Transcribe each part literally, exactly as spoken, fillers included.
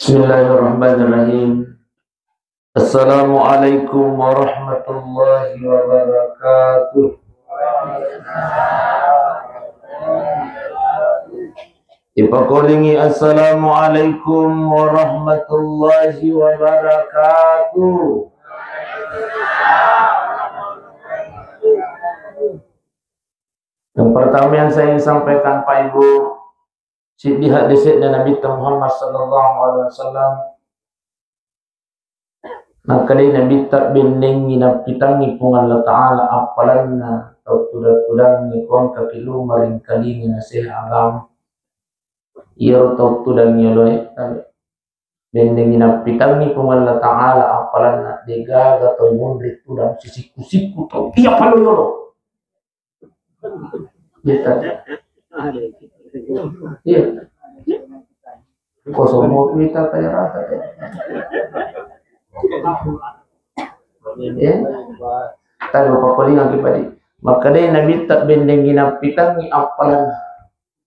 Bismillahirrahmanirrahim. Assalamualaikum warahmatullahi wabarakatuh. Ipakolingi, "Assalamualaikum warahmatullahi wabarakatuh." Yang pertama yang saya ingin sampaikan, Pak Ibu, siddi haddese'na Nabitta Muhammad sallallahu alaihi wasallam. Makkedai Nabitta, "Bennengngi nappitangngi Puang Allah Ta'ala appalanna tau tudang-tudangnge ko engkaki lu maringkalinga naseha agama." Iyaro tau tudang yoloe, bennengngi nappitangngi Puang Allah Ta'ala appalanna degaga tau munri tudang sisikku-sikku tau iya palo yolo. Iya. Iya. Kosong mau kita kaya rata. Ya. Tadi bapak paling lagi padi. Makkedai Nabitta, "Bennengngi nappitangngi appalanna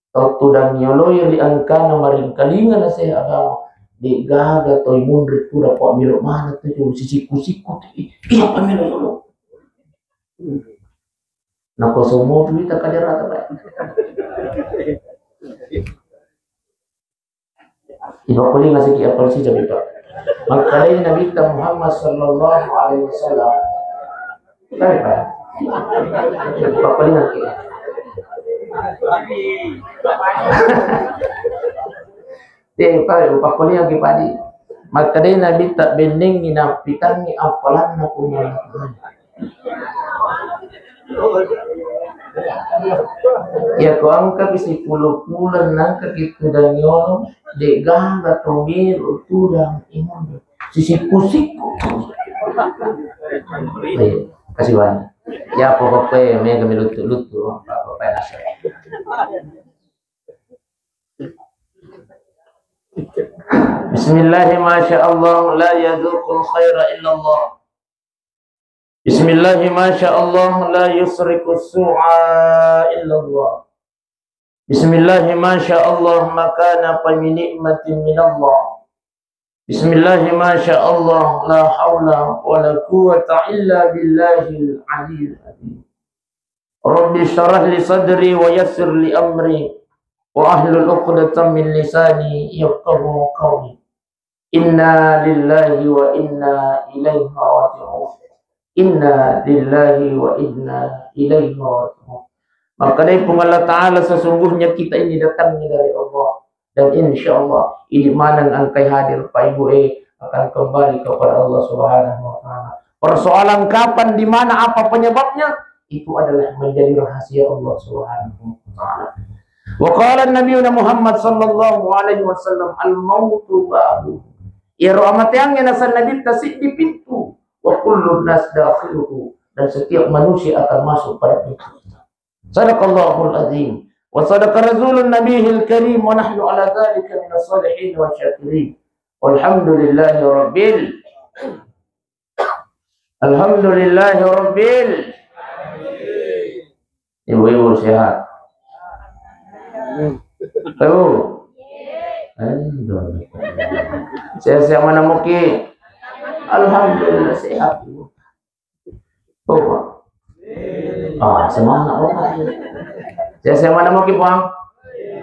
tau tudang yoloe ri engkana maringkalinga naseha agama. Degaga tau munri tudang, pa melo mana tu sisikku-sikku tu. Iya pa melo yolo." Nakosong mopi wita kaderata, Pak. Ipakulinga siki apal sija, Pak. Makkedai Nabitta Muhammad sallallahu alaihi wasallam. Tabe, Pak. Ipakulinga ki. Eh, Pak, ipakulinga ki, Pak, di. Makkedai Nabitta, "Bennengngi nappitangngi appalanna Puang Allah Ta'ala." Iya, ko engkaki sipulung-pulung, engkaki tudang yolo, degaga to melo tudang imun. Sisikku-sikku. Iya, kasih banyak. Ya, pokoknya mega meluttu-luttu, Pak, Pak, Pak, nasa. Bismillah, masya Allah, la yadzuqul khaira illallah. Bismillah, masya Allah, la yusriku su'a illallah. Bismillah, masya Allah, ma kana fa bi ni'matin minallah. Bismillah, masya Allah, la haula wa la quwwata illa billahil aliyyil azim. Rabbi syrah li sadri wa yassir li amri wa ahlul uqdatan min lisani yafqahu qawli. Inna lillahi wa inna ilaihi raji'un. Inna lillahi wa inna ilaihi raji'un. Makkedai Puang Allah Ta'ala, sesungguhnya kita ini datangnya dari Allah. Dan insya Allah, idi maneng engkai hadir, Pak Ibu, eh, akan kembali kepada Allah Subhanahu wa Ta'ala. Persoalan kapan, di mana, apa penyebabnya, itu adalah menjadi rahasia Allah Subhanahu wa Ta'ala. Wa qala Nabiyuna Muhammad sallallahu alaihi wasallam, "Al-mautu babu." Iyaro amateangnge nasenna Nabitta siddi pintu. "Wa kullun nas dakhiluhu." Dan setiap manusia akan masuk pada pintu itu. Sadaqallahul azim. Wa sadaqa rasulun nabihil karim. Wa nahnu ala dzalika minas salihin wa syakirin. Walhamdulillahi rabbil Alhamdulillahi rabbil. Ibu-ibu sehat? Ibu? Aduh. Sehat-sehat mana muki? Alhamdulillah sehat, Ibu. Oh, Pak. Ah, semangat, Pak. Sehat-sehat mana muki, Pak?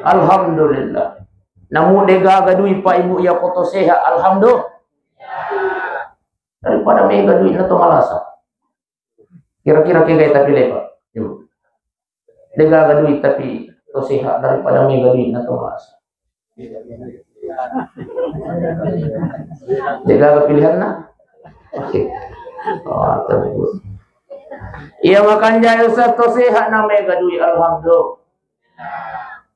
Alhamdulillah. Namu degaga dui, Pak, Ibu, ya koto sehat. Alhamdulillah. Daripada mega duitna to malasa. Kira-kira kegai tapi lepa. Yo. Degaga duit tapi to sehat daripada mega duitna to malasa. Degaga pilihanna. Oke. Oh, tapi iya makanja Ustaz to sehat na mega duit, alhamdulillah.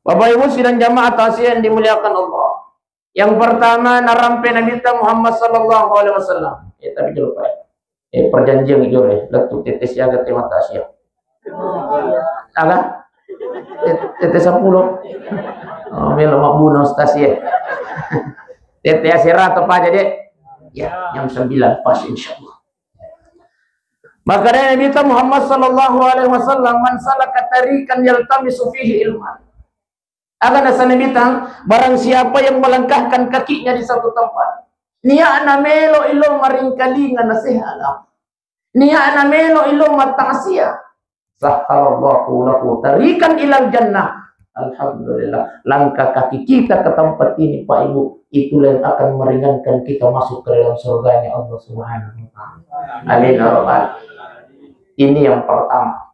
Bapak Ibu sidang jamaah takziah yang dimuliakan Allah. Yang pertama, narampe Nabitta Muhammad sallallahu alaihi wasallam. Eh, tapi jolo, Pak. Eh, perjanjian jolo, eh. Lettu tette siaga te mata sia. Aga? Tette, tette seppulo. Oh, melo mabbuno ustaz ya. Tette asera atau apa aja, Dek? Ya, jam sembilan pas, insya Allah. Makkedai Nabitta Muhammad sallallahu alaihi wasallam, "Man salaka tariqan yaltamisu fihi ilman." Aga nasenna Nabitta, barang siapa yang melangkahkan kakinya di satu tempat, niatna melo ilo maringkalinga nasihat agama. Niatna melo ilo mattasiya. Sahhalallahu lahu tariqan ilal jannah. Alhamdulillah, langkah kaki kita ke tempat ini, Pak Ibu, itulah yang akan meringankan kita masuk ke dalam surganya Allah Subhanahu wa Ta'ala. Amin ya Rabbal. Ini yang pertama.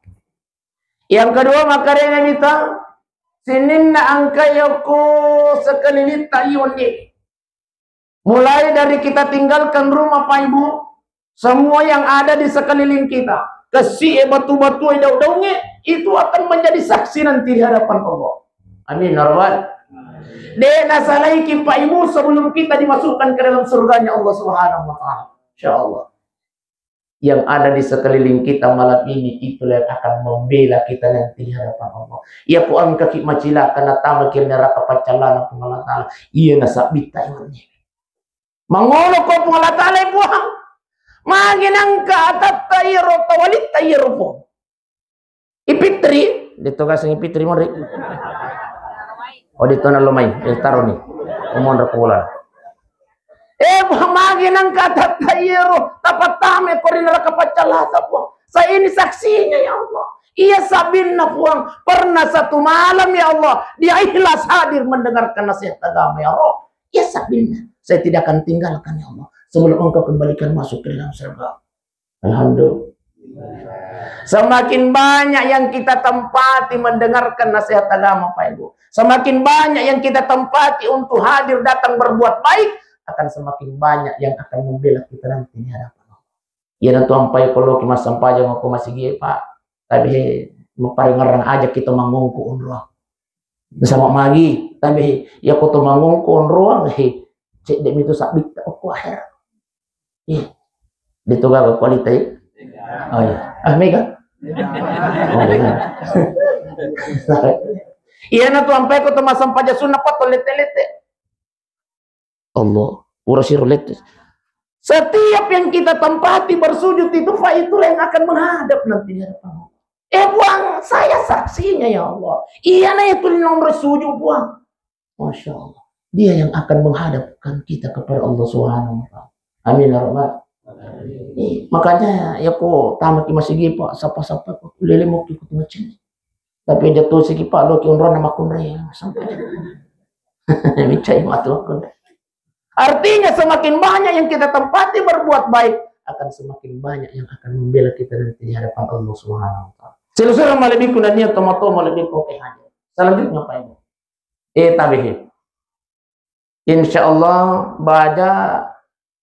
Yang kedua, makkedai Nabitta, sininna engka yokko sekelilitta iwenni. Mulai dari kita tinggalkan rumah, Pak Ibu, semua yang ada di sekeliling kita, kesi e, batu-batu e, daung-daung e, itu akan menjadi saksi nanti di hadapan Allah. Amin ya Rabbal. De nasalaiki, Pak Ibu, sebelum kita dimasukkan ke dalam surganya Allah Subhanahu wa Ta'ala. Insya Allah. Yang ada di sekeliling kita malam ini, itulah yang akan membela kita nanti di hadapan Allah. Iya, ko engkaki macilaka natamaki neraka paccallana Puang Allah Ta'ala, iya nasabbitta iwenni. Mangono ko Puang Allah Ta'ala, Puang, magi nangka atatta iyaro, tawalitta iyaro, Puang. I Fitri, detto kaseng i Fitri mori. Oh, detto nallo mai, eh, taro ni. Umonro ko bola. Eh, Puang, magi nangka tatta iyaro, tapattama ko ri neraka paccallata, Puang. Saya ini saksinya, ya Allah. Iya sabbinna, Puang. Pernah satu malam, ya Allah, dia ikhlas hadir mendengarkan nasihat agama, ya Allah. Iya sabbinna. Saya tidak akan tinggalkan, ya Allah, sebelum Engkau kembalikan masuk ke dalam surga. Alhamdulillah. Semakin banyak yang kita tempati mendengarkan nasihat agama, Pak Ibu, semakin banyak yang kita tempati untuk hadir datang berbuat baik, akan semakin banyak yang akan membela kita nanti di hadapan Allah. Iya, nanti ampai ko loki massempajang ko masigi, Pak. Tapi he, maparingerang aja kita mangongko onroang. Nasaba magi, tapi iya ko to mangongko onroang, he, cedde mi tu sabbitta okko akhirat. Iya. Deto gaga kualita, iya. Oh iya. Ah, mega. Oh, iya. Iya, na tu ampai ko to massempajang sunna pa to lete-lete. Allah, pura siro lete. Setiap yang kita tempati bersujud itu, Pak, itulah yang akan menghadap nanti di hadapan Allah. Eh, Puang, saya saksinya, ya Allah. Iya, na itu nomor sujud, Puang. Masya Allah. Dia yang akan menghadapkan kita kepada Allah Subhanahu wa Ta'ala. Amin ya Rabbal. Eh, makanya, ya, ko tamaki masigi, Pak, sapa-sapa ko lele mo ki ko tu macam. Tapi jatuh siki, Pak, loki onroang na makkunrai, sampai. Micai matu makkunrai. Artinya, semakin banyak yang kita tempati berbuat baik, akan semakin banyak yang akan membela kita nanti di hadapan Allah Subhanahu wa Ta'ala. Selusur malebbiku nania tomato malebbiku ke hadir. Selanjutnya, Pak Ibu. Eh, tabehe. Insya Allah, baja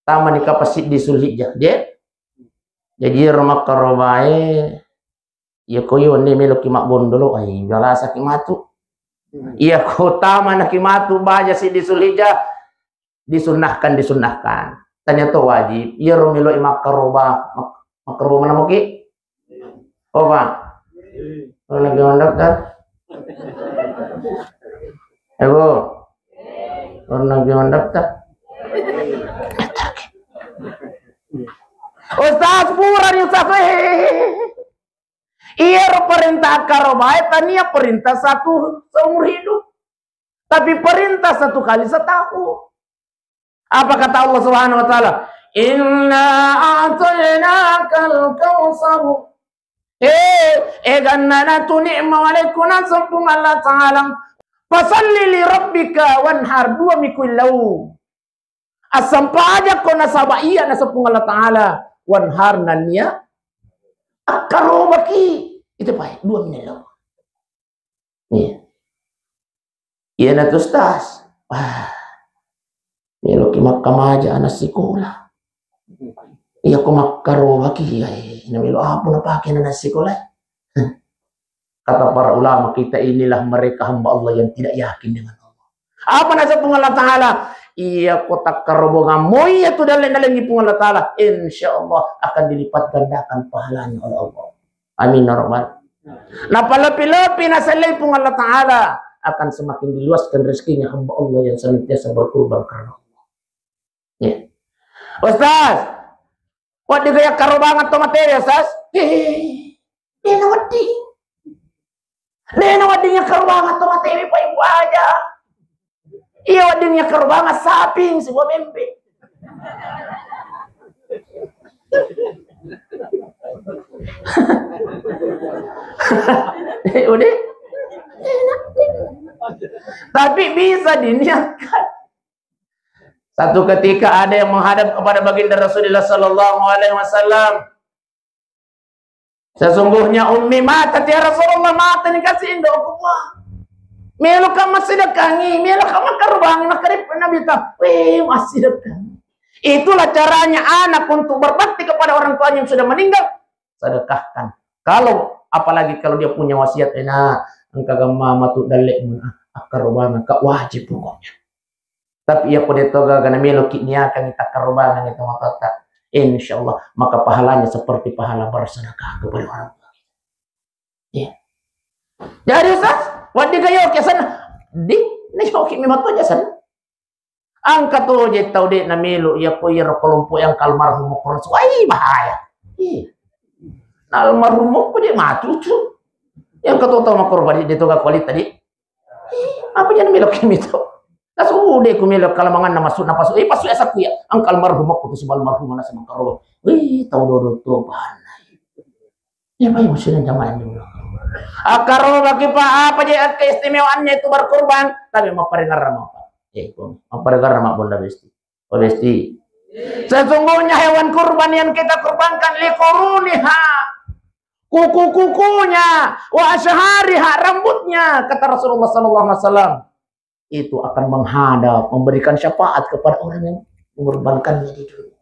tamani kapang siddi Zulhijjah, de? Jadi, ro makkarobae, iya ko yo ne meloki maggondolo, ai, jalasaki matu. Iya ko tamanaki matu baja siddi Zulhijjah, disunnahkan, disunnahkan. Tania to wajib, iya ro meloi makkaroba, mak-, makkaroba mana moki? Oh, Pak. Orang lagi orang daftar. Eh, Bu. Orang lagi orang daftar. Ustaz, pura ni Ustaz. Eh. Iya, perintah akkarobae tania perintah satu seumur hidup. Tapi perintah satu kali setahun. Apa kata Allah Subhanahu wa Ta'ala? "Inna a'tainakal kautsar." Eh, eh, ganna na tu nikma walekku naseng Puang Allah Ta'ala. "Fasalli li rabbika wanhar," dua mi ku illau. Assempajakko nasaba iya naseng Puang Allah Ta'ala. Wanhar nania akkarobaki. Itu pae, dua mi illau. Iya. Iya na tu, Ustaz. Wah. Meloki makkamaja anak sikola. Iya ko makkarobaki, iya, iya. Na melo apa napake anak sikola? Kata para ulama kita, inilah mereka hamba Allah yang tidak yakin dengan Allah. Apa naseng Puang Allah Ta'ala? Iya ko takkarobongang moi iya tu dalle-dallengi Puang Allah Ta'ala, insya Allah akan dilipat gandakan pahalanya oleh Allah. Amin ya Rabbal. Napalepi-lepi nasellei Puang Allah Ta'ala, akan semakin diluaskan rezekinya hamba Allah yang senantiasa berkurban karena Allah. Ya. Ustaz, wedding gaya karobangeng to materi, Ustaz? Hehehe. Dena wedding. Dena wedding yakkarobang to matewe pa ibu aja. Iya, wedding yakkarobang saping sebuah bembe. Eh, udah. Tapi bisa diniatkan. Satu ketika ada yang menghadap kepada baginda Rasulullah sallallahu alaihi wasallam. Sesungguhnya ummi mata, ya Rasulullah, mata ni kasi indo ku. Melo ka massidekkangi, melo ka makkarobangi, makkarip Nabi ta. Weh, massidekkangi. Itulah caranya anak untuk berbakti kepada orang tuanya yang sudah meninggal. Sedekahkan. Kalau, apalagi kalau dia punya wasiat, enak, engka gemma matu dalle mun, ah, akkarobang ka wajib hukumnya. Tapi iya ko de to gaga na melo ki niakangi takkarobangeng itu matotta, insya Allah maka pahalanya seperti pahala bersedekah kepada orang tua. Iya. Jadi Ustaz, waddi gayo kiasan di ne yoki memang to jasan. Angka to je tau de na melo iya ko iya kelompok yang almarhum ko, wai bahaya. Iya. Almarhum ko je matu tu. Yang ketua tau makkorban de to ga kualita di. Apa jadi melo ki mito? Nasude ku melo kalamanganna masuk na pasu. Eh, pasu ya saku ya. Angka almarhum aku tu sebab almarhum na sama karo. Wih, tau dodo tu bahanna. Ya, baik, maksudnya jamaah ini. Akaro bagi pa apa je keistimewaannya itu berkorban, tapi maparingarra mapa. Eh, maparingarra ma bonda besti. Oh, besti. Sesungguhnya hewan kurban yang kita kurbankan liquruniha, kuku-kukunya, wa asyhariha, rambutnya, kata Rasulullah sallallahu alaihi wasallam, itu akan menghadap, memberikan syafaat kepada orang yang mengorbankannya di dunia.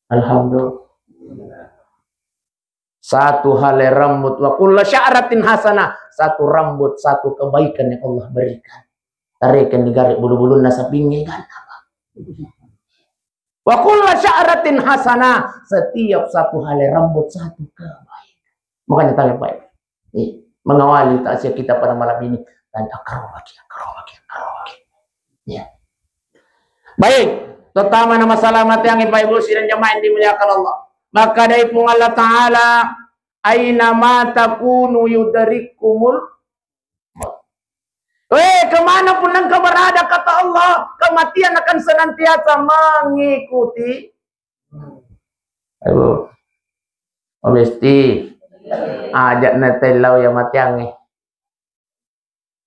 Alhamdulillah. Satu helai rambut, wa kulla sya'ratin hasanah, satu rambut, satu kebaikan yang Allah berikan. Tarekeng di gare bulu-bulunna sapingnge ganna. Wa kulla sya'ratin hasanah, setiap satu helai rambut satu kebaikan. Makanya tanya baik. Nih, mengawali takziah kita pada malam ini. Tanya akaro lagi, akaro lagi, akaro lagi. Ya. Baik, terutama nama salam hati yang Ibu Ibu sidang jamaah yang dimuliakan Allah. Maka dari Puang Allah Ta'ala, aina ma takunu yudrikumul maut. Eh, kemana pun engkau berada, kata Allah, kematian akan senantiasa mengikuti. Ayo. Oh, besti. Ajak na tellau ya matiang eh.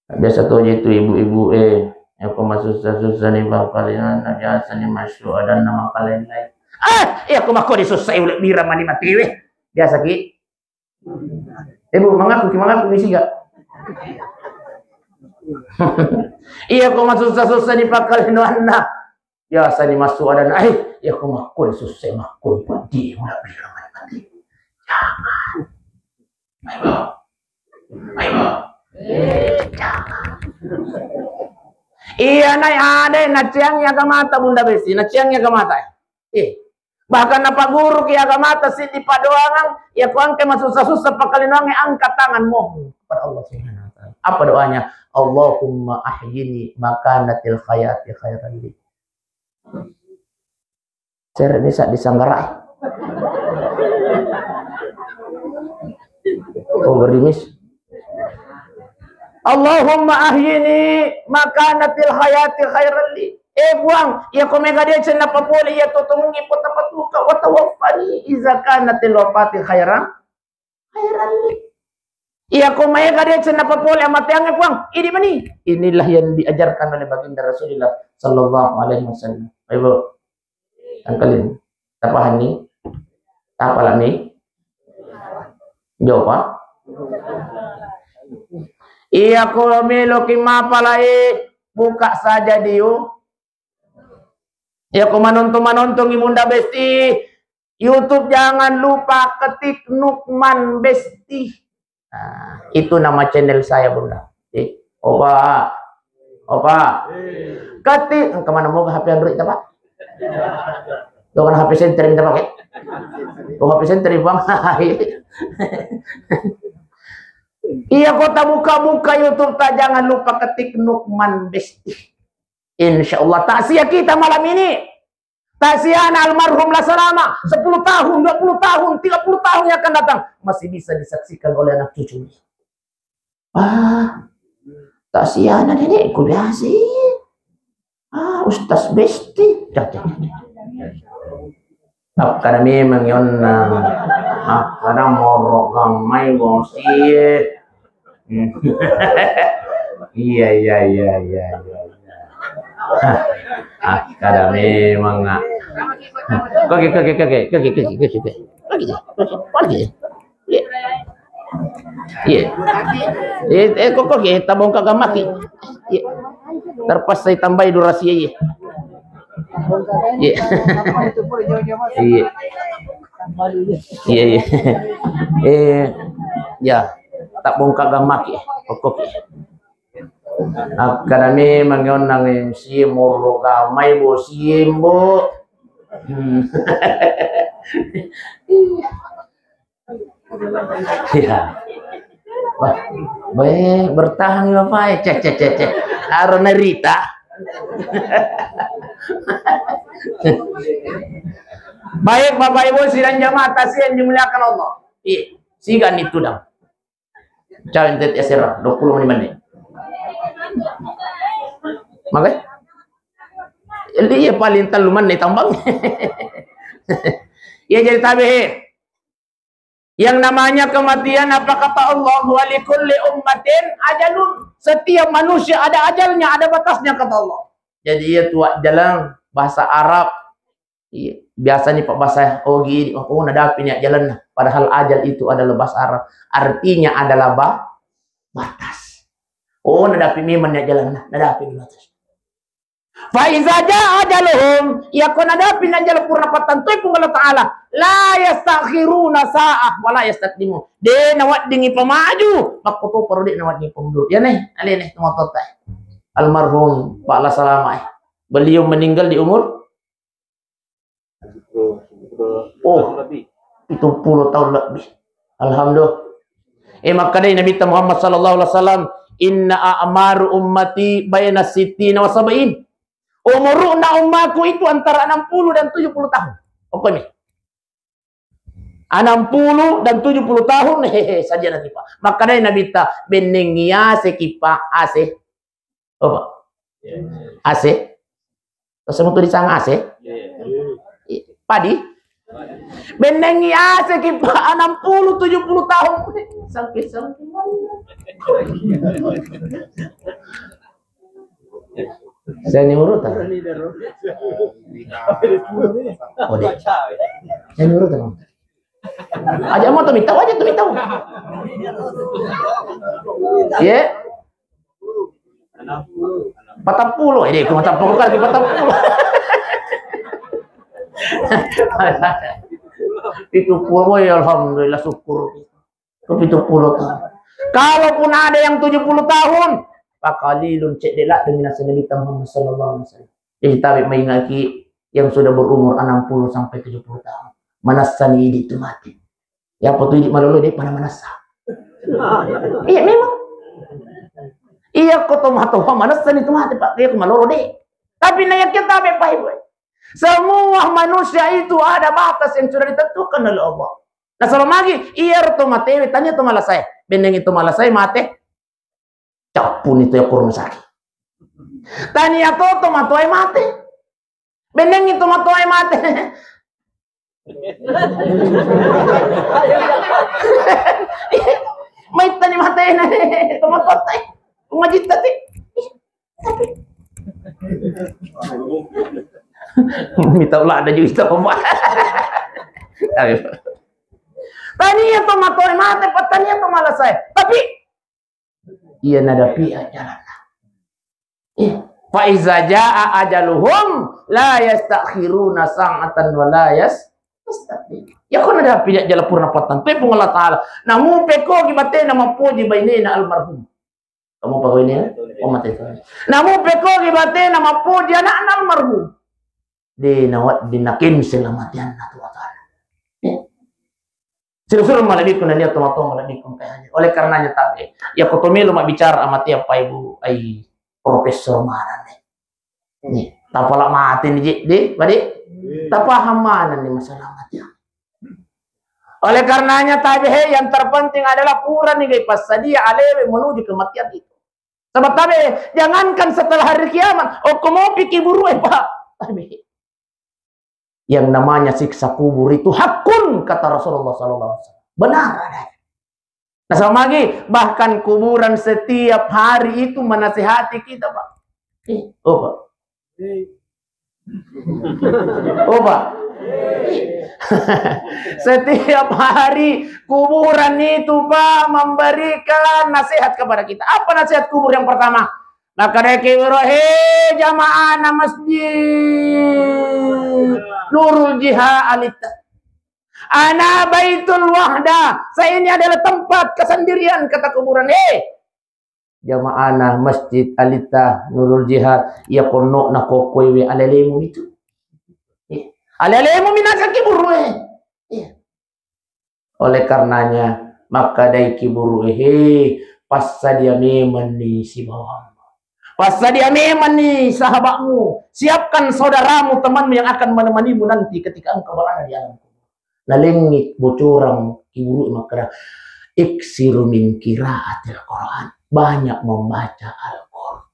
Biasa to je tu ibu-ibu eh. Yang ko masussa-sussa ni bapalinan, biasa ni masuk ada nama kalian lain. Ah, iya ko mako disussa ulek bira mani mati weh. Biasa ki. Ibu, mangaku ki, mangaku ki siga. Iya ko masussa-sussa ni pakalinoanna. Biasa ni masuk ada, eh, iya ko makko sussa makko padi mula bilang mati. Jangan. Ayo. Ayo. Jangan. Iya, nai ada naciang ya mata Bunda Besti, naciang ya mata. Eh, bahkan napaguruki agamata siddi padoangang, iya ko engka masussa-sussa pakalinoangnge, angkat tangan mohon kepada Allah Subhanahu wa Ta'ala. Apa doanya? Allahumma ahyini makanatil hayati khairan li. Sere bisa disanggara. Oh, gerimis. Allahumma ahyini makanatil hayati khairan li. Eh, Puang, iya ko mega deceng napapole iya totongengngi potapatuka, wa tawaffani iza kanatil wafati khairan, khairan li. Iya ko mega deceng napapole amateangnge, Puang, idi mani. Inilah yang diajarkan oleh Baginda Rasulullah sallallahu alaihi wasallam. Ayo, Bu. Angkalin. Tapahanni? Tapalami? Jawab, Pak. Iya ko meloki mapalai, buka saja diu. Iya ko manontong-manontongi Bunda Besti YouTube, jangan lupa ketik Nukman Besti. Nah, itu nama channel saya, Bunda. Eh, opa. Opa. Ketik, kemana mau ke H P Android, Pak? Tuh kan H P center minta pakai. Oh, H P center, Bang. Iya, kota buka-buka YouTube tak, jangan lupa ketik Nukman Besti. Insya Allah, takziah kita malam ini. Takziahna almarhum La Salama, sepuluh tahun, dua puluh tahun, tiga puluh tahun yang akan datang masih bisa disaksikan oleh anak cucunya. Ah, tak siana dedekku biasa. Ah, Ustaz Besti. Dah, dah, dah, dah. Akkada memang yonna. Akkada moro gammai bosie. Iya, iya, iya, iya, iya. Hah, akkada memang, ah. Koki, koki, koki. Iya. Iya. Eh, eh, kok, kok, eh, tabongka gamaki. Iya. Terpaksa tambahi durasi, iya. Iya. Iya. Iya, iya. Eh, ya, tak bongka gamaki. Kok, kok, eh. Akkada memang yonnang M C moro gamai bosie, Mbo. Hmm. Iya. Wah, baik, bertahan ya, Bapak. Cek, cek, cek, cek. Aro nerita. Baik, Bapak Ibu sidang jamaah tasbih yang dimuliakan Allah. Iya, sigan itu dong. Cawe ente S R dua puluh menit. Maka? Iya, paling telu menit tambang. Iya, jadi tabe. Yang namanya kematian, apa kata Allah? "Wa likulli ummatin ajalun." Setiap manusia ada ajalnya, ada batasnya, kata Allah. Jadi, iya tuak jalan bahasa Arab. Iya, biasanya pak bahasa, oh, gini, oh, oh, nadapi nia jalan. Padahal ajal itu adalah bahasa Arab. Artinya adalah ba-, batas. Oh, nadapi memang nia jalan, nadapi batas. Fa iza jaa ajaluhum, iyako nadapi najjala purna pattantoi Puang Allah Ta'ala, la yastakhiruna sa'ah wa la yastaqdimun. De naweddingi pamaju, makko to paro de naweddingi pamundur. Ya neh, alene tomatotta. Almarhum Pak Lasalama, eh. Beliau meninggal di umur Oh, pitu puluh tahun lebih. Alhamdulillah. Eh, makkadai Nabi Muhammad sallallahu alaihi wasallam, "Inna a'maru ummati baina sittina wa sab'in." Umurna ummaku itu antara enam puluh dan tujuh puluh tahun. Oke nih. Enam puluh dan tujuh puluh tahun, hehe, saja nanti, Pak. Makkadai Nabi ta, "Bennengi aseki, Pak, ase." Apa? Ase? Terus mutu disanga ase? Padi? Bennengi aseki, Pak, enam puluh, tujuh puluh tahun. Sampai, sampai. Saya ni urutan. Oh, deh. Saya ni urutan. Aja mau tuh minta, aja tuh minta. Iya. Patang puluh, eh, deh, patang puluh kali patang puluh. Pitu puluh, ya, alhamdulillah, syukur. Ke pitu puluh tahun. Kalaupun ada yang tujuh puluh tahun, fakalilun, cedde' ladde' minasa Nabi Muhammad sallallahu alaihi wasallam. Jadi, tabe' maingaki yang sudah berumur enam puluh sampai tujuh puluh tahun. Manessani idi' tu mate. Iya, apa tu idi' malolo, de' pa namanessa. Iya, memang. Iya, ko tomatoa manessani tu mate, Pak. Iya, ko malolo, de'. Tapi na iya kita be, Pak Ibu. Semua manusia itu ada batas yang sudah ditentukan oleh Allah. Nah, selama lagi, iya, ro to mate, tania to malasae. Bennengi to malasae mate. Cappuni tu iya ko rumah sakit. Tania to tomatoae mate. Bennengi tomatoae mate. Maittani matena tomatoatta. Majitta ti. Mita ulah ada juga itu apa. Ayo. Tania tomatoae mate, pa tania to malasae. Tapi iya nadapi ajalanna. Eh, fa iza jaa ajaluhum la yastakhiruna sa'atan wa la yas-, yastaqdim. Iya ko nadapi ajalanna purna pattantoi Puang Allah Ta'ala. Namu pekko ki batena mappoji bainena almarhum. Kamu pegawai ini, oh, mate itu. Namu pekko ki batena mappoji anakna almarhum. De' nawedding na cancel matianna tu, Pak. Eh. Siro-siro malebbiku nania tomatoa malebbiku engka hadir. Oleh karenanya tabe'. Iya ko to melo mabbicara amatia Pak Ibu, ai profesor maneng ni. Nih, tapala mate ni, je, de', pade'. Tapaham maneng ni masalah matiang. Oleh karenanya, tabe, he, yang terpenting adalah purani gai passadia alewe menuju kematian itu. Sebab tabe, jangankan setelah hari kiamat, okko mopi kiburue, Pak. Tabe. Yang namanya siksa kubur itu hakun, kata Rasulullah sallallahu alaihi wasallam. Benar adanya. Nah, sama lagi, bahkan kuburan setiap hari itu menasihati kita, Pak. Eh, oh, Pak. Oh, Pak. Setiap hari kuburan itu, Pak, memberikan nasihat kepada kita. Apa nasihat kubur yang pertama? Makkedaki, "He, jamaahna masjid Nurul Jihad alitta. Ana baitul wahda. Saya ini adalah tempat kesendirian," kata kuburan. "He, jamaahna masjid alitta Nurul Jihad, iya konno na kokkoe we alelemu itu. Eh, alelemu minasa kiburue." Iya. Oleh karenanya, makkadai kiburue, "He, passadia memanni sibawamu. Passadia memanni sahabatmu. Siapkan saudaramu, temanmu yang akan menemanimu nanti ketika engkau berada di alam kubur." Nalengngi bocorang kiburue makkada, "Iksiru min qiraatil Quran." Banyak membaca Al-Quran.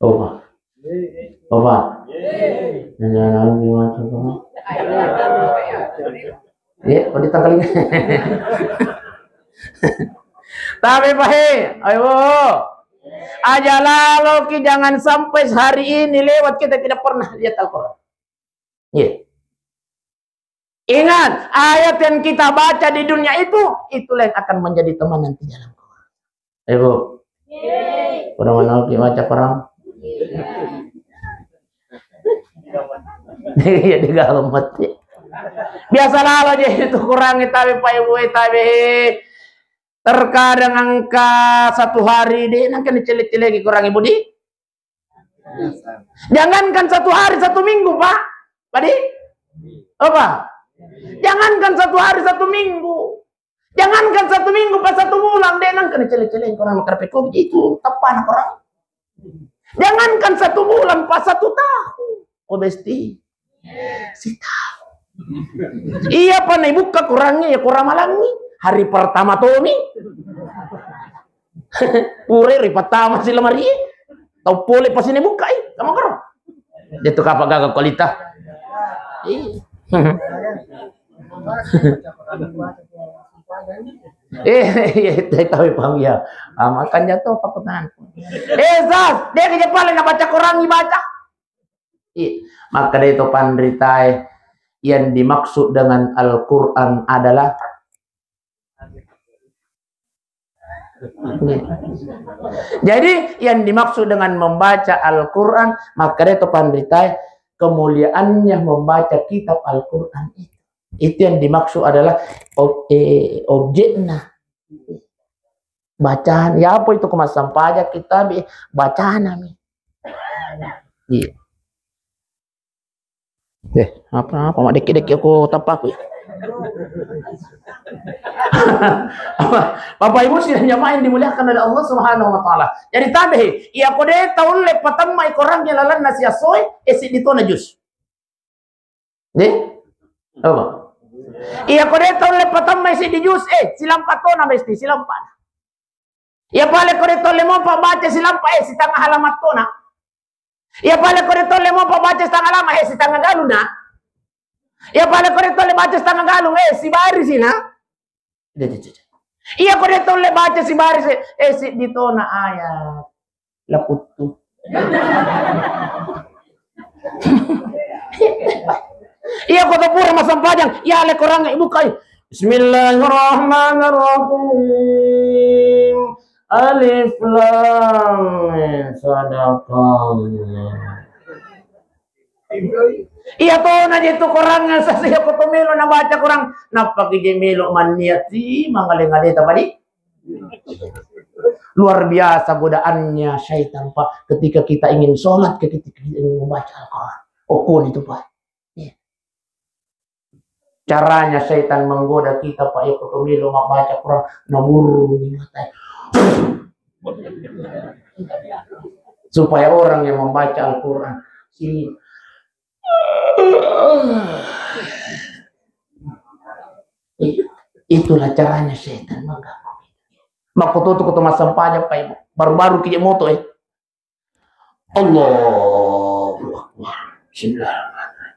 Apa? Apa? Jangan lupa baca Quran. Ya, kok ditangkalinga? Tapi, Pak, he, ayo. Aja lalo ki, jangan sampai sehari ini lewat kita tidak pernah lihat Al-Quran. Iya. Ingat, ayat yang kita baca di dunia itu, itulah yang akan menjadi teman nanti dalam kubur. Ibu, kurang mana ki baca Quran? Iya, di dalam mati. Biasa lalo je itu Quran, tapi Pak Ibu, tapi terkadang engka satu hari de nangka ni cele-cele Quran, Ibu, di. Jangankan satu hari, satu minggu, Pak. Padi? Apa? Jangankan satu hari, satu minggu. Jangankan satu minggu, Pak, satu bulan, de nangka ni cele-cele Quran, makarpe ko itu, teppana Quran. Jangankan satu bulan, Pak, satu tahun. Ko besti. Sitahu. Iya, Pak, nai buka Qurannya, ya, Quran malangi. Hari pertama tomi. Pure ri pertama si lemari. Tau pole pasti nai buka, eh, sama karo. Dia tuh kapak gagal kualitas. Iya. Eh, iya, itu tahu, paham ya. Ah, makanya tuh apa pertanyaan? Eh, Zaz, dia kerja paling nak baca Quran, dibaca. Iya, maka dari itu panritae, yang dimaksud dengan Al-Quran adalah, jadi, yang dimaksud dengan membaca Al-Quran, maka dari itu panritae, kemuliaannya membaca kitab Al-Quran itu. Itu yang dimaksud adalah ob-, eh, objeknya. Bacaan, ya apa itu, ko massampajang kitab, eh, bacana mi. Iya. Deh, apa, apa, mak, deki-deki aku tapaku. Bapak Ibu sidang jamaah yang dimuliakan oleh Allah Subhanahu wa Ta'ala. Jadi, tabe, iya ko de taulle patemmai Quran ke lalanna siasoe, eh, siddi tona jus. Deh? Apa? Iya ko de taulle patemmai siddi jus, eh, silampa tona mesti, silampa. Iya pale ko de taulle mopa baca silampa, eh, sitanga halamat tona. Iya pale ko de taulle mopa baca sitanga halamat, eh, sitanga galung na. Iya pale ko de taulle baca sitanga galung, eh, sibarisi na. Iya ko de taulle baca sibarisi, eh, siddi tona ayat. Laputtu. Iya ko to pura massampajang, iya le Quran ibukai. Bismillahirrahmanirrahim. Alif Lam Mim. Sadaqallah. Iya tona je tu Quran, sasa iya ko to melo na baca Quran. Nappa ki je melo manniat si mangale-ngale tapadi. Luar biasa godaannya syaitan, Pak, ketika kita ingin sholat, ketika kita ingin membaca Al-Quran. Okon itu, Pak. Iya. Caranya syaitan menggoda kita, Pak, ya, ko to melo mabbaca Quran, namurruni mata. Supaya orang yang membaca Al-Quran, sini. Itulah caranya setan mengganggu. Makkototu ko to massempajang, Pak Ibu. Baru-baru kije moto, eh. Allahu Akbar. Bismillahirrahmanirrahim.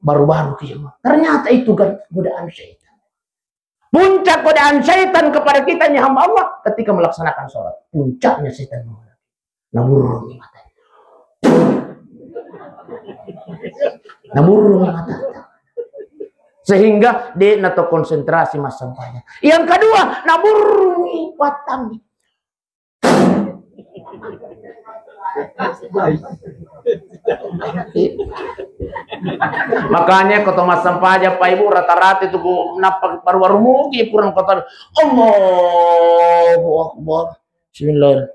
Baru-baru kije moto. Ternyata itu kan godaan setan. Puncak godaan setan kepada kita ini hamba Allah ketika melaksanakan sholat. Puncaknya setan. Naburrungi mata. Naburrungi mata. Sehingga de' na to konsentrasi massempajang. Yang kedua, naburrungi watang. Makanya ko to massempajang, Pak Ibu, rata-rata itu ku nappa baru-baru muki kurang kota. Allahu Akbar. Bismillah.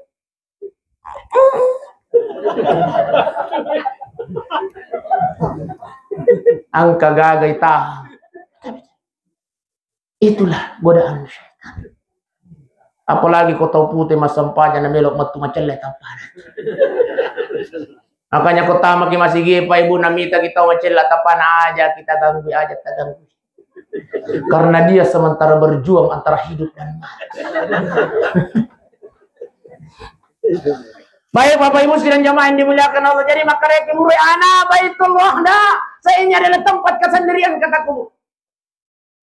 Engka gaga itaha. Itulah godaan setan. Apalagi ko tau pute massempajang na melo' mettu macelle tappana. Makanya ko tamaki masigi, Pak Ibu, namita kita macelle tappana, aja kita ganggu, aja kita ganggu. Karena dia sementara berjuang antara hidup dan mati. Baik, Bapak Ibu sidang jamaah yang dimuliakan Allah. Jadi, makkeda ki burue, "Ana Baitullah, da. Saya ini adalah tempat kesendirian," kata kubur.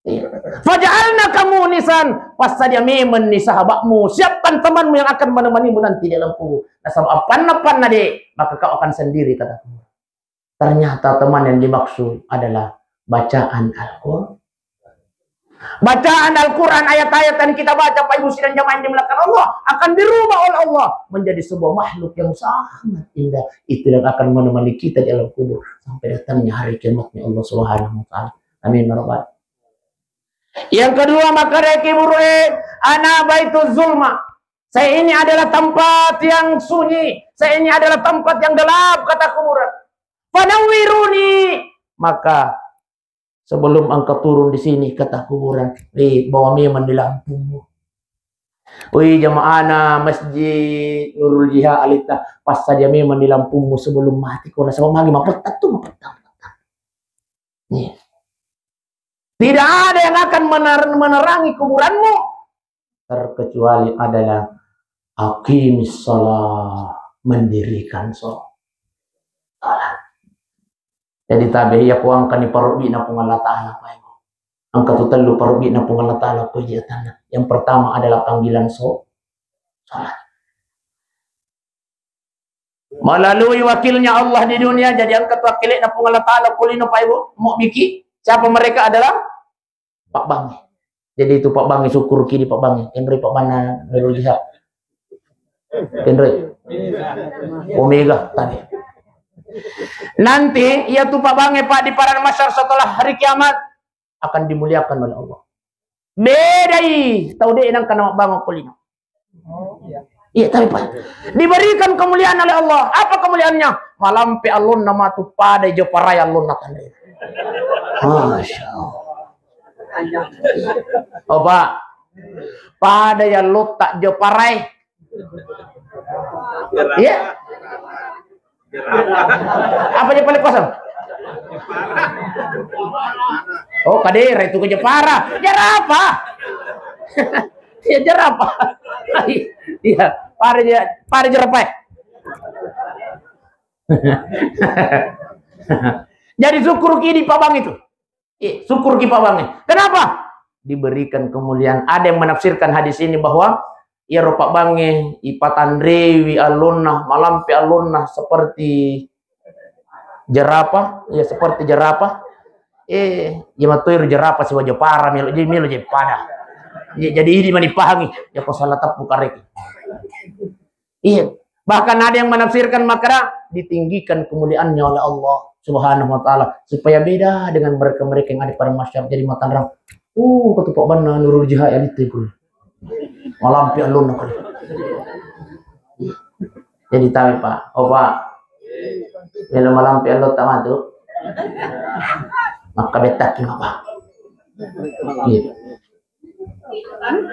Iya. "Faj'alna kamu nisan, passadia memenni sahabatmu, siapkan temanmu yang akan menemanimu nanti di alam kubur. Nasaba apanna-panna de, maka kau akan sendiri," kata kubur. Ternyata teman yang dimaksud adalah bacaan Al-Quran. Bacaan Al-Quran, ayat-ayat yang kita baca, Pak Ibu sidang jamaah yang dimuliakan Allah, akan dirubah oleh Allah menjadi sebuah makhluk yang sangat indah. Itu yang akan menemani kita di alam kubur sampai datangnya hari kiamatnya Allah Subhanahu wa Ta'ala. Amin ya Rabbal. Yang kedua, makkeda ki burue, "Ana Baituz Zulma." Saya ini adalah tempat yang sunyi. Saya ini adalah tempat yang gelap, kata kuburan. "Fanawwiruni." Maka sebelum engkau turun di sini, kata kuburan, eh, bawa memang di lampungmu. Woi, jamaahna Masjid Nurul Jihad Alitta, passadia memang di lampungmu sebelum mati. Kau nasaba magi mapetta tu, mapetta. Iya. Tidak ada yang akan mener-, menerangi kuburanmu terkecuali adalah aqimis shalah, mendirikan sholat. Jadi tabe iya ko engkani parobbi'na Puang Allah Ta'ala, Pak Ibu. Engka tu tellu parobbi'na Puang Allah Ta'ala ko jatanna. Yang pertama adalah panggilan so-, sholat. Melalui wakilnya Allah di dunia, jadi engka tu akkile'na Puang Allah Ta'ala ko lino, Pak Ibu, mau biki. Siapa mereka adalah? Pak Bangi. Jadi itu Pak Bangi, syukur ki di Pak Bangi. Kenroi Pak Banna Nurul Jihad. Kenroi. Omega tadi. Nanti, iya tu Pak Bangi, Pak, di padang mahsyar setelah hari kiamat akan dimuliakan oleh Allah. Bedai tau de nangka na mabbangung ko lino. Iya, tapi Pak, diberikan kemuliaan oleh Allah. Apa kemuliaannya? Malampe allonna matu pada jo parai allonna tanre. Masya Allah. Oh, Pak. Pada ya lotta jo parai. Iya. Apa je paling kosong? Oh, kadera itu ke Jepara. Jerapah. Ya, jerapah. Iya, pare je-, pare jerapah. Jadi syukur ki di Pak Bangi itu. Eh, syukur ki Pak Bangi. Kenapa? Diberikan kemuliaan. Ada yang menafsirkan hadis ini bahwa iyaro Pak Bangi ipatanrewi allonna, malampe allonna seperti jerapah, ya seperti jerapah. Eh, iya matoi ro jerapah sibawa jo para melo, jadi melo je pada. Iya, jadi idi mani pahangi, ya ko salah teppu kareki. Iya. Bahkan ada yang menafsirkan makna ditinggikan kemuliaannya oleh Allah Subhanahu wa Ta'ala supaya beda dengan mereka-mereka yang ada pada masyarakat. Jadi matanrang, oh, ketupak benar Nurul Jihad yang itu. Malampe allonna kali. Jadi tahu, Pak. Oh, Pak. Melo malampe allo tamatu. Maka betak ki, Pak. Iya.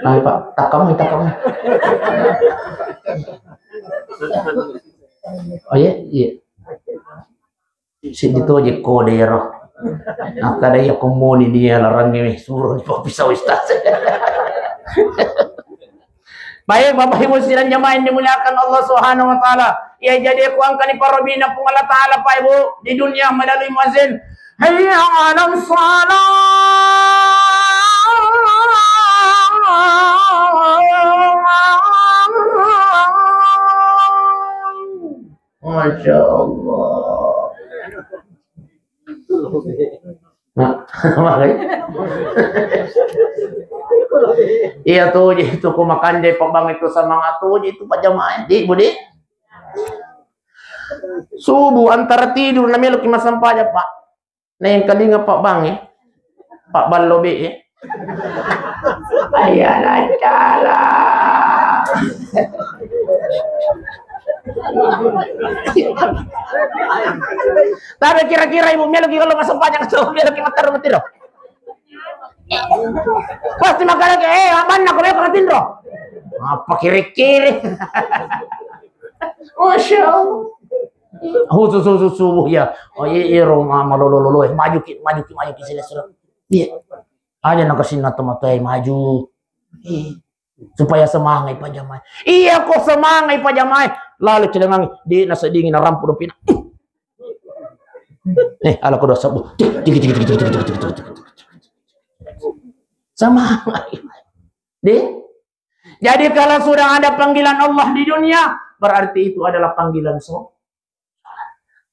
Ayo, Pak, takkamu, takkamu. Oh iya, iya. Siddi to je kode ro. Akkada iya ko moni nia larangnge, suro ni pappisau ustaz. Baik, Bapak Ibu sidang jamaah yang dimuliakan Allah Subhanahu wa Ta'ala. Ya, jadi ku angkani parobina Puang Allah Ta'ala, Pak Ibu, di dunia melalui muazin. Hayya 'alas shalah. Masya Allah. Nah, makanya. Iya tuh, jadi itu ku makanja Pak Bang itu semangat tuh, jadi itu Pak jamaah, di, Budi. Subuh antara tidur na meloki massempajang, Pak. Nah, yang kalinga Pak Bang, eh. Pak Ballo be, eh. Iya, lancara. Tapi kira-kira ibu meloki kalau massempajang tuh, meloki mataro matiro. Pasti makanya ke, eh, manna ko meloki matinro. Apa kiri-kiri? Masya Allah. Khusus, khusus subuh ya. Oh iya, iya, Roma, malolo-lolo, eh, maju ki, maju ki, maju ki, sila, sila. Iya. Aja nakasinna tomatoe maju. Iya. Supaya semangat Pak jamaah. Iya, kok semangat Pak jamaah. Lalu celengang di nasa dingin rampu dopina. Eh, ala kedua sabu. Tik, tik, tik. Semangat. Deh. Jadi kalau sudah ada panggilan Allah di dunia, berarti itu adalah panggilan so-,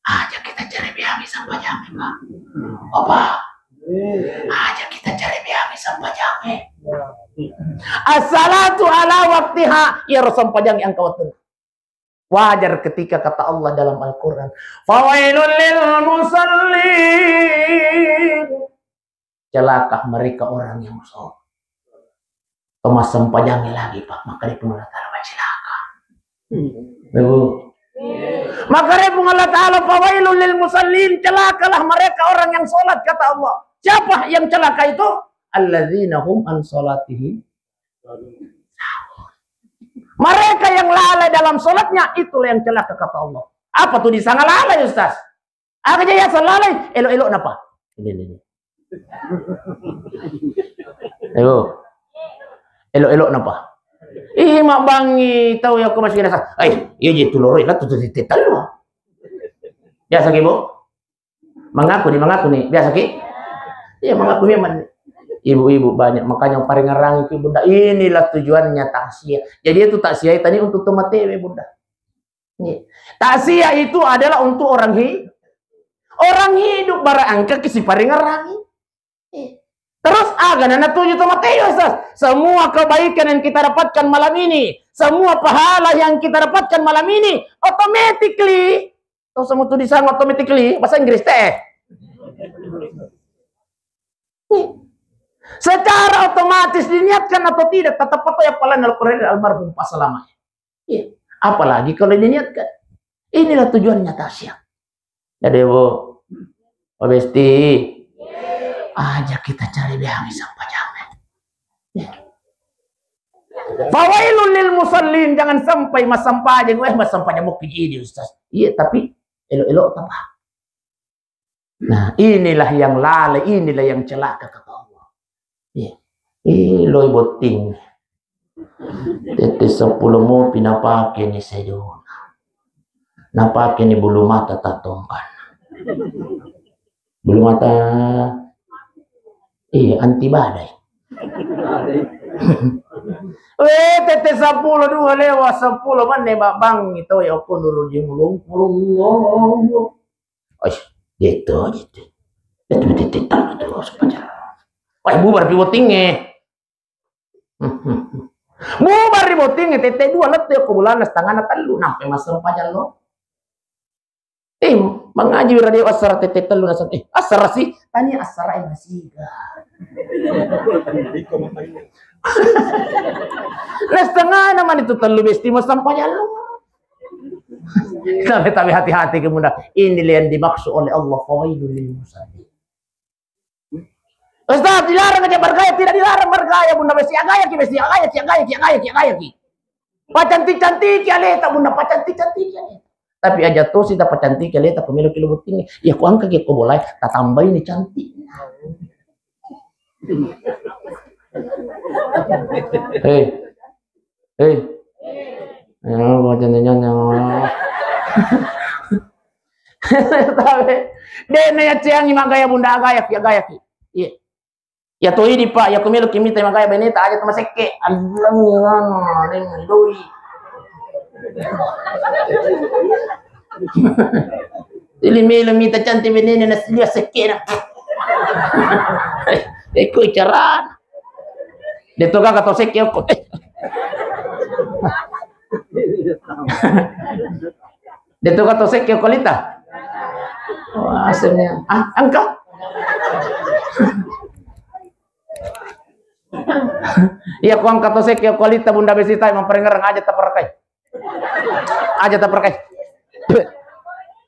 Aja kita cari biami sampajang, Pak. Apa? Aja kita cari biami sampajang. As-salatu ala waktiha, ya sampajang yang kawatun. Wajar ketika kata Allah dalam Al-Quran, "Fawailul lil musallin." Celaka mereka orang yang sholat. Pemassempajangnya lagi, Pak, maka dia Puang Allah Ta'ala macilaka. Ibu. Maka dia Puang Allah Ta'ala, "Fawailul lil musallin," celakalah mereka orang yang sholat, kata Allah. Siapa yang celaka itu? "Alladzina hum an sholatihim." Mereka yang lalai dalam sholatnya, itulah yang celaka, kata Allah. Apa tuh disanga lalai, Ustaz? Aga jaji aseng lalai, elo-elo napa? Ini, ini, ini. Ayo. Elo-elo napa? Ih, mabbangi tau ya, aku masih ngerasa. Eh, iya je tu loroi, lah tu, tu, tu, tu, tu. Biasa ki, Bu? Mengaku nih, mengaku nih. Biasa ki? Iya, mengaku memang. Ibu-ibu banyak, makanya paringerangi ki, Bunda. Inilah tujuannya takziah. Jadi itu takziah tadi untuk tomatewe, Bunda. Iya. Takziah itu adalah untuk orang hi-, orang hidup, bara engka ki siparingerangi. Iya. Terus aga na natuju tomatewe, Ustaz? Semua kebaikan yang kita dapatkan malam ini, semua pahala yang kita dapatkan malam ini, automatically, tau semua tu disanga automatically, bahasa Inggris teh. Iya. Secara otomatis diniatkan atau tidak, tetap apa yang paling Al-Quran almarhum Pak Salama. Iya. Apalagi kalau diniatkan. Inilah tujuannya takziah. Jadi, Bu, Pak Besti, aja kita cari biami sampajang. Iya. Fawailul lil musallin, jangan sampai massempajang, weh, massempajang mau piji di Ustaz. Iya, tapi elo-elo apa? Nah, inilah yang lalai, inilah yang celaka, kata Allah. Iya. Ih, loi botting. Tette seppulo mopi napake ni sedona. Napake ni bulu mata tatongkan. Bulu mata, iya, anti badai. Weh, tette seppulo dua lewat seppulo menit, Bang, itu ya, aku dulu di mulung, mulung, mulung. Oi, gitu, gitu. Itu tette tellu terus pacar. Wah, bubar pi bottingnge. Bubar ri bottingnge, tette dua lettu ko bulanna setengahna tellu, nampai massempajang lo. Eh, mangaji radio asara tette tellu naseng. Eh, asara sih, tani asara yang masih. Nah, setengahna mani tu tellu Besti massempajang lo. Tapi, tapi hati-hati ke Bunda. Inilah yang dimaksud oleh Allah, fawailul lil musallin. Ustaz, dilarang aja bergaya, tidak dilarang bergaya, Bunda. Besti agaya ki, besti agaya ki, agaya ki, agaya ki, agaya ki. Pacantik-cantik ki aleta, Bunda, pacantik-cantik ki aleta. Tapi aja tosi tapacantiki aleta ko meloki lo bottingngi. Iya ko engkaki ko bolae, tatambaini cantik. Hei. Hei. Ya, baca nyanyi. Tapi, de' na yaceangi magaya bunda, agayaki, agayaki. Iya. Ya to idi, Pak, ya ko meloki mita magaya beneta aja tamasekke. Allangi ngana, neng doi. Ili melo mita cantik benena, nasilia sekkena. Eko carana. De' to gaga to sekke ko. De' to gaga to sekke ko lita. Wah, asemnya. Ah, engka. Iya, ko engka to sekke ko lita, Bunda Besti, tai mapparengereng aja taperkai. Aja taperkai.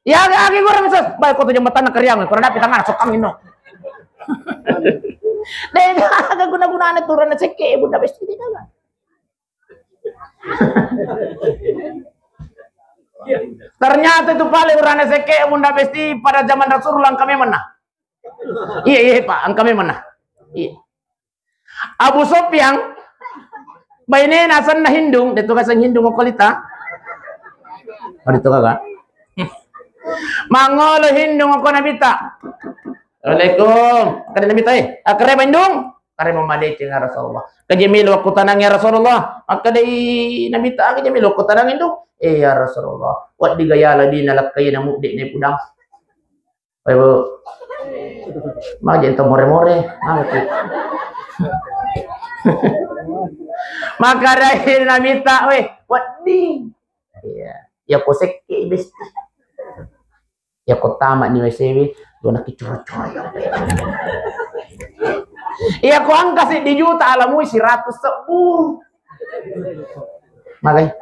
Ya, agi gurang, Sus. Baik, ko tu jembatan Keriang, ko dapi tangan sokang ino. De' gaga guna-gunana turun sekke, Bunda Besti, de' gaga. Ternyata itu pale urane sekke, Bunda Besti, pada zaman Rasulullah engka memang nah. Iya, iya, Pak, engka memang nah. Iya. Abu Sufyan, bainena asenna Hindung, de' to gaga seng Hindung ko lita. Oh, de' to gaga. Mangolo Hindung ko Nabita. Assalamualaikum. Kada Nabita, eh, akare Hindung? Kare mamadeceng ya Rasulullah. Kaje melo kutanang ya Rasulullah. Makkedai Nabita, kaje melo kutanang Hindung? Eh, ya Rasulullah. Waddi gaya lebih nalakkai namu de' ne pudang. Ayo, Bu. Maje ento more-more. Maje. Makkedai Nabita, weh, wedding. Iya. Ya ko sekke, Besti. Ya ko tama ni W C W, lo naki coro-coro. Ya ko engka seddi juta, alamui seratus sebbu. Magai.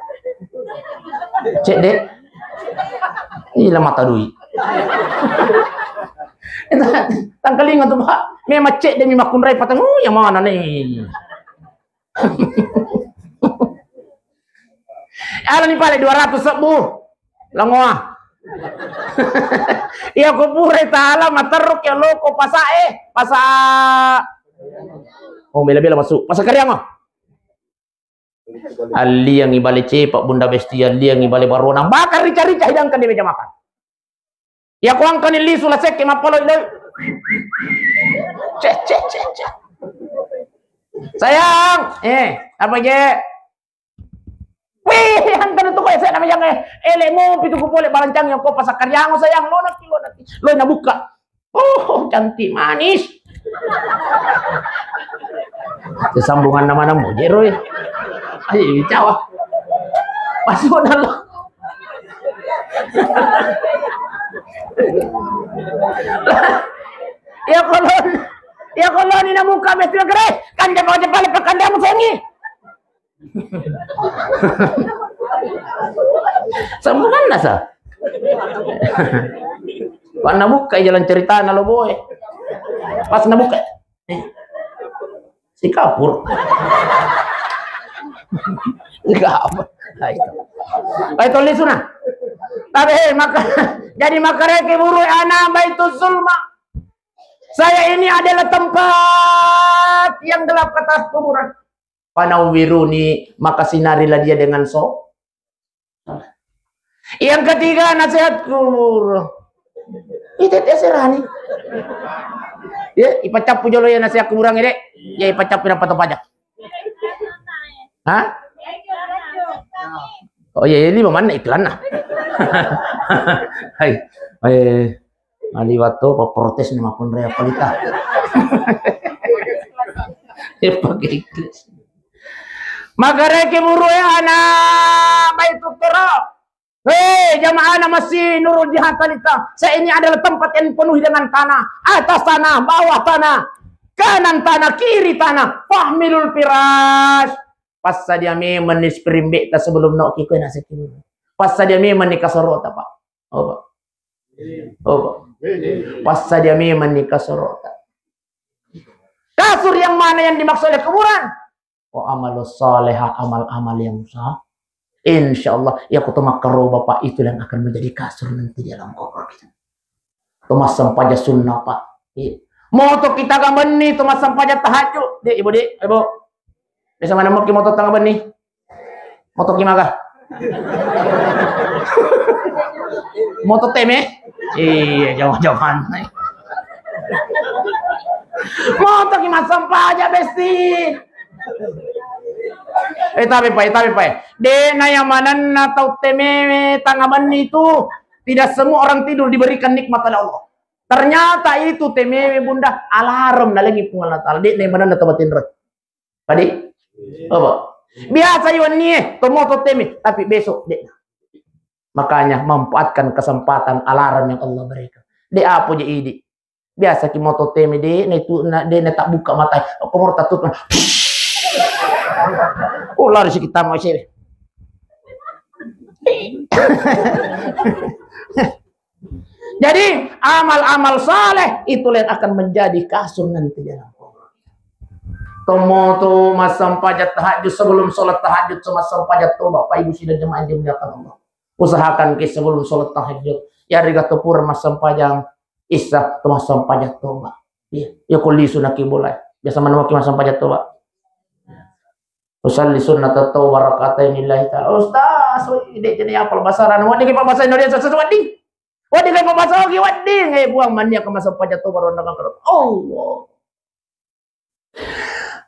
Cedde. Ila mata dui. Tangkalinga tu, Pak. Memang cedde mi makkunrai patang. Uh, yang mana nih? Ala ni pale dua ratus sebbu. Langoa. Iya ko pura taala materruk ya loko pasa, eh, pasa. Oh, bela-bela masuk. Pasa Kariang, oh. Alliangi bale cepa, Bunda Besti, alliangi bale barona. Bakar rica-rica hidangkan di meja makan. Ya ko engkani lisu la sekke mappaloi-loi. Cek, cek, cek, cek. Sayang, eh, apa je? Wih, engkana tu ko ese na mejang, eh. Ele mo pitu ku pole balancang yang ko pasa Kariang, sayang, lo naki, lo naki. Lo na buka. Oh, cantik manis. Sesambungan nama-nama jeroi. Ayo, cawa. Masuk dalam. Ya kolon, ya kolon ini muka mesti gere. Kan dia mau jepal pekan dia musengi. Sambungan nasa. Pas nabuka jalan cerita na lo boe. Pas nabuka. Eh, si kapur. Si kapur. Nah, itu. Baik, tulis sunnah. Tapi, eh, maka, jadi makareke buru ana Baitul Zulma. Saya ini adalah tempat yang gelap, kata kuburan. Fanawwiruni, maka sinarilah dia dengan so. Yang ketiga, nasihat kubur. Itu dia serani. Ya, ipacappu jolo ya nasihat kuburan ini. Ya, ipacappu dapat apa aja. Hah? Oh iya, iya, lima mana iklan nah. Hai, hai. Maliwat to, protes ni makunre apa lita. Ya, pakai ikhlas. Magareke buru ya anak Baitul Turab. Hei, jamaah anak masjid Nurul Jihad Talita. Saya ini adalah tempat yang penuhi dengan tanah. Atas tanah, bawah tanah, kanan tanah, kiri tanah. Fahmilul firash. Passadia memang ni spring bed ta sebelum nok kiko nasi kini. Passadia memang ni kasorota, Pak. Oh, Pak. Oh, Pak. Passadia memang ni kasorota. Kasur yang mana yang dimaksud oleh kuburan? Oh, amalus salihah, amal-amal yang sah. Insya Allah, ya aku to makkaroba, Pak, itu yang akan menjadi kasur nanti di alam kubur kita. To massempajang sunnah, Pak. Iya. Moto kita gamenni to massempajang tahajud, Dek, Ibu, Dek, Ibu. Biasa mana mungkin moto tengah benni? Moto ki maga? Moto teme? Iya, jauh-jauhan. Moto ki massempajang, Besti. Eh, tapi, Pak, eh, tapi, Pak, eh. Dena yang manenna tau teme tengah benni itu, tidak semua orang tidur diberikan nikmat oleh Allah. Ternyata itu temewe, Bunda, alarm nalengi Puang Allah Taala. Dek, nai manenna tau matinro. Tadi? Apa? Biasa i wennie, tomoto teme, tapi besok dek. Makanya manfaatkan kesempatan alarm yang Allah berikan. Dek, apa je idi? Biasa ki moto teme, dek, na itu, na, dek, na tak buka mata. Aku mau tatut. Oh, lari sekitar mau sih. Jadi, amal-amal saleh itulah yang akan menjadi kasur nanti dalam kubur. Tomoto massempajang tahajud, sebelum sholat tahajud, so massempajang toba, Bapak Ibu sidang jemaah yang dimuliakan Allah. Usahakan ke sebelum sholat tahajud, ya riga to pura massempajang isya, to massempajang toba. Iya, ya kulisu naki bolai. Biasa mana maki massempajang toba? Usalli sunnata tauba rakaatain lillahi ta'ala. Ustaz, woi, dek, jadi apa bahasa Arab? Wedding pakai bahasa Indonesia, sesuai wedding. Wedding pakai bahasa Ogi, wedding. Eh, buang mania ke masa pajak tu baru nak angkat. Allah.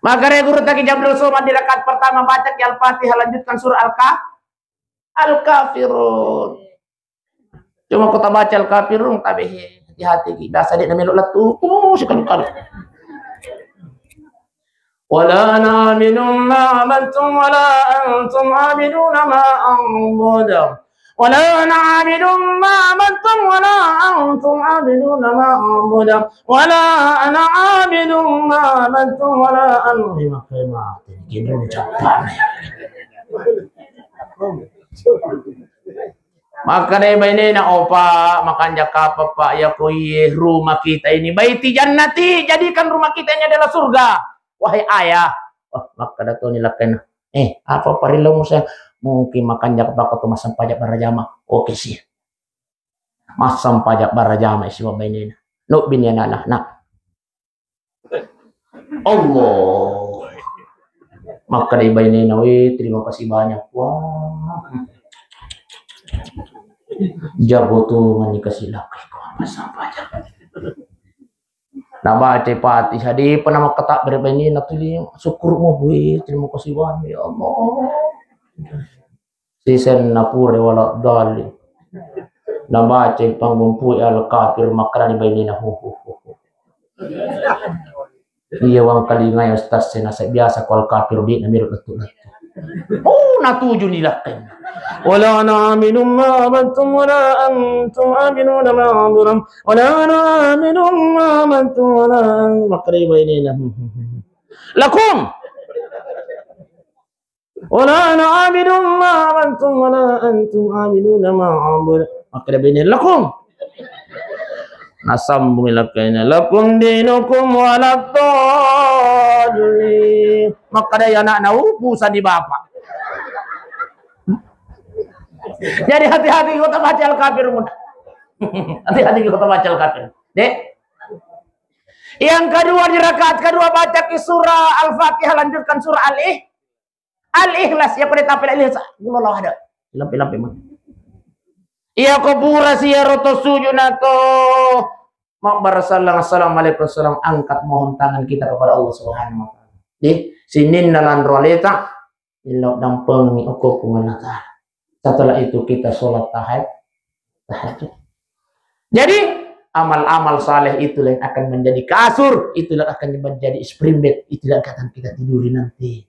Maka dari guru taki Jabril Somad di rakaat pertama baca ki Al-Fatihah, lanjutkan surah Al-Ka-, Al-Kafirun. Cuma kota baca Al-Kafirun, tapi hati-hati ki. Biasa dek namelo lettu. Oh, sekali-kali. ولا أنا عابد ما عبدتم ولا أنتم عابدون ما أعبد. ولا أنا عابد ما عبدتم ولا أنتم عابدون ما أعبد. ولا أنا عابد ما عبدتم ولا أنتم. Makkedai bainena, "Oh, Pak, makanja kapang, Pak, ya ko iye rumah kita ini Baiti Jannati, jadikan rumah kita ini adalah surga, wahai ayah." Wah, makkeda toni lakkainna, "Eh, apa parillau musa?" "Mungkin makanja kapang ko to massempajang barajama." Oke sih. Massempajang barajama sibawa bainena. Nobbini anak-anak. Allah. Makkedai bainena, "Weh, terima kasih banyak, Puang. Jago tu mani kasih lakai ko apa sampajang." Nabaca Fatihah, depa namakkatakbir bainena tuli, "Syukur mo, weh, terima kasih banyak, ya Allah." Sisenna pura wala dhalin. Nabaca pangumpu Al-Kafir, makkedani bainena, "Hu, hu, hu, hu. Iya wangkalingai Ustaz, senasa biasa ko Al-Kafir di namiru lettu-lettu." Oh, natujuni lakkainna. ولا أنا عابد ما عبدتم ولا أنتم عابدون ما أعبد ولا أنا عابد ما عبدتم ولا أن-, makkedai bainena, "لكم." ولا أنا عابد ما عبدتم ولا أنتم عابدون ما أعبد. Makkeda bainena, "لكم." Nasambung lakkainna, "لكم دينكم ولا أضل." Makkeda anakna, "Upusanni bapak." Jadi hati-hati ko tabaca Al-Kafirun. Hati-hati ko tabaca Al-Kafirun. Dek. Yang kedua, di rakaat kedua baca ki surah Al-Fatihah, lanjutkan surah Al-Ih-, Al-Ikhlas, ya pada tapel Al-Ikhlas. Qul huwallahu ahad. Lampe-lampe mah. Iya ko pura si iyaro to sujud na to mabbara sallang, assalamualaikum, salam, angkat mohon tangan kita kepada Allah Subhanahu wa Ta'ala. Di sininna lanro aleta, illau dampengi okko Puang Allah Ta'ala. Setelah itu kita sholat tahaj-, tahajud. Jadi amal-amal saleh itulah yang akan menjadi kasur, itulah akan menjadi spring bed, itulah yang akan kita tiduri nanti.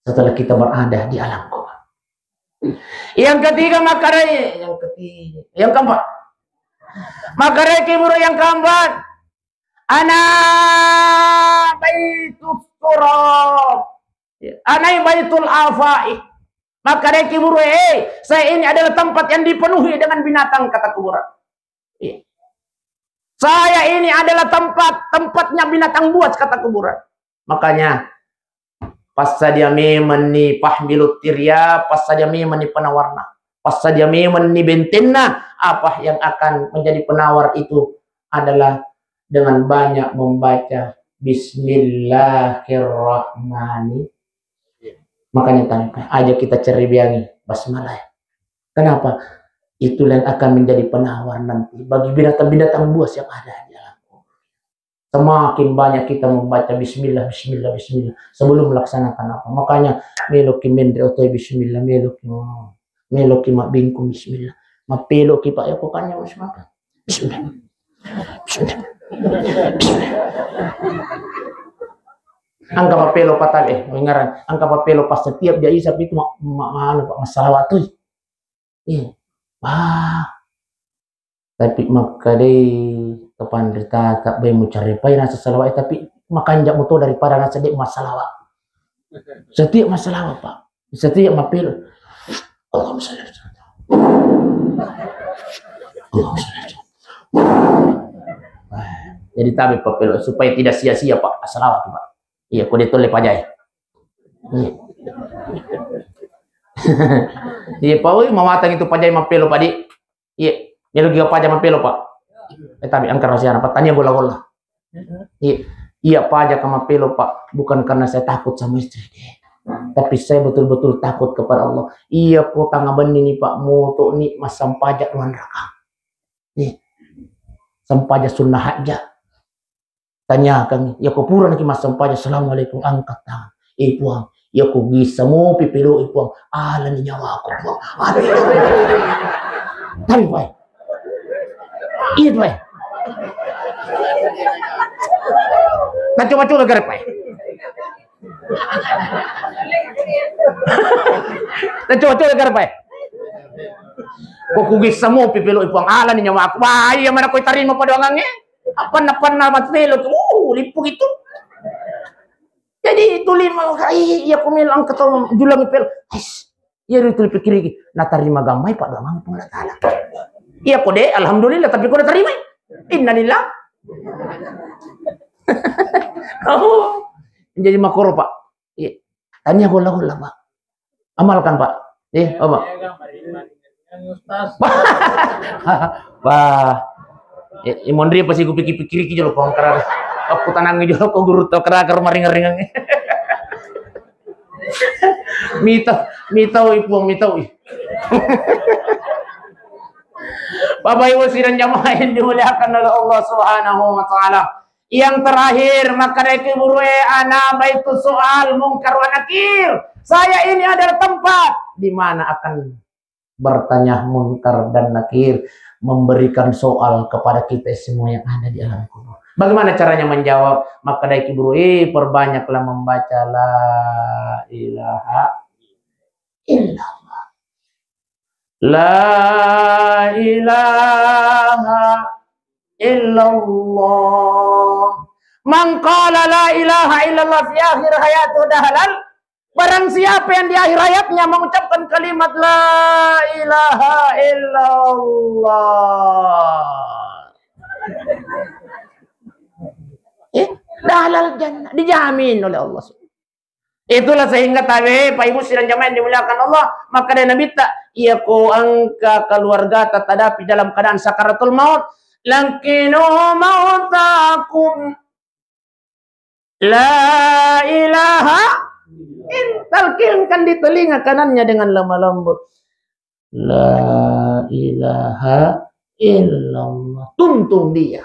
Setelah kita berada di alam kubur. Yang ketiga, makkedai, yang ketiga, yang keempat. Makkedai ki buru yang keempat. Ana baitus turab. Ya, ana baitul afai. Makkedai ki buru, "Eh, saya ini adalah tempat yang dipenuhi dengan binatang," kata kuburan. Iya. "Saya ini adalah tempat, tempatnya binatang buas," kata kuburan. Makanya, Passadia memenni pahmilut tirya, passadia memenni penawarna. Passadia memenni bentenna, apa yang akan menjadi penawar itu adalah dengan banyak membaca Bismillahirrahmanirrahim. Makanya tang-, aja kita cerebiangi basmalah. Kenapa? Itulah yang akan menjadi penawar nanti bagi binatang-binatang buas yang ada di alam kubur. Semakin banyak kita membaca bismillah, bismillah, bismillah sebelum melaksanakan apa. Makanya meloki menre otoi bismillah, meloki, meloki mabbingkung bismillah. Mapeloki, Pak, ya, pokoknya, Mas, makan. Bismillah. Bismillah. Bismillah. Engka mapelo patabe, eh, ngarang. Engka mapelo pas setiap dia isap itu ma-, ma-, anu, Pak, massalawat tuh. Iya. Wah. Tapi makkedai kepanritata, bai mucarepai nasa salawat, tapi makanja muto daripada nasa de' massalawat. Setiap massalawat, Pak. Setiap mapelo. Allahumma shalli ala Muhammad. Allahumma shalli ala Muhammad. Jadi tabe papelo supaya tidak sia-sia, Pak, salawat, Pak. Iya, ko de' tolle pajai. Iya. Iya, Pak, oi, mawatang itu pajai mapelo, Pak, di. Iya, melo giga paja mapelo, Pak. Eh, tapi engka rahasiana, Pak, tania golla-golla. Iya, iya, paja ka mapelo, Pak, bukan karena saya takut sama istri. Tapi saya betul-betul takut kepada Allah. Iya, ko tanga benni ni, Pak, moto ni massempajang ruang neraka. Iya. Sempajang sunnah hajat. Tanyakan, iya ko pura naki massempajang, "Assalamualaikum," angkat tangan. "Eh, Puang, iya ko gissa mopi pelo, eh, Puang, alani nyawaku, Puang." Aduh. Tapi, Pak. Iya, Pak. Nah, coba-coba gare, Pak. Nah, coba-coba gare, Pak. Ko ku gissa mopi pelo, eh, Puang, alani nyawaku. Wah, iya mana ko tarima padoangangnge? Apa napanna matelo tu, uh, lipu gitu. Jadi tuli mau, "Ai, iya ko melo engka tau julang pelo." Ais, iya ritu pikiriki, natarima gammai padoangang Puang Allah Taala. Iya ko de', alhamdulillah, tapi ko natarimai, innalillah. Oh, jadi makoro, Pak. Iya. Tania golla-golla, Pak. Amalkan, Pak. Eh, apa? Wah. Eh, eh, mondri pasti ku pikir-pikiriki jolo ko engkara. Aku tanangi jolo ko guru to kara karo maring-ringang. Mita, mitaui, Puang, mitaui. Bapak Ibu sidang jamaah yang dimuliakan oleh Allah Subhanahu wa Ta'ala. Yang terakhir, makkedai kuburu'e, ana baitu soal Mungkar wa Nakir. Saya ini adalah tempat di mana akan bertanya Mungkar dan Nakir, memberikan soal kepada kita semua yang ada di alam kubur. Bagaimana caranya menjawab? Makkedai kuburu'e, perbanyaklah membaca la ilaha illallah. La ilaha illallah. Man qala la ilaha illallah fi akhir hayatihi dakhalal. Barang siapa yang di akhir hayatnya mengucapkan kalimat la ilaha illallah, eh, dakhalal jannah, dijamin oleh Allah. Itulah sehingga tabe, Pak Ibu sidang jamaah yang dimuliakan Allah, makkeda Nabitta, iya ko engka keluargata tadapi dalam keadaan sakaratul maut, laqqinu mautakum la ilaha, in-, talkinkan di telinga kanannya dengan lemah lembut. La ilaha illallah. Tuntun dia.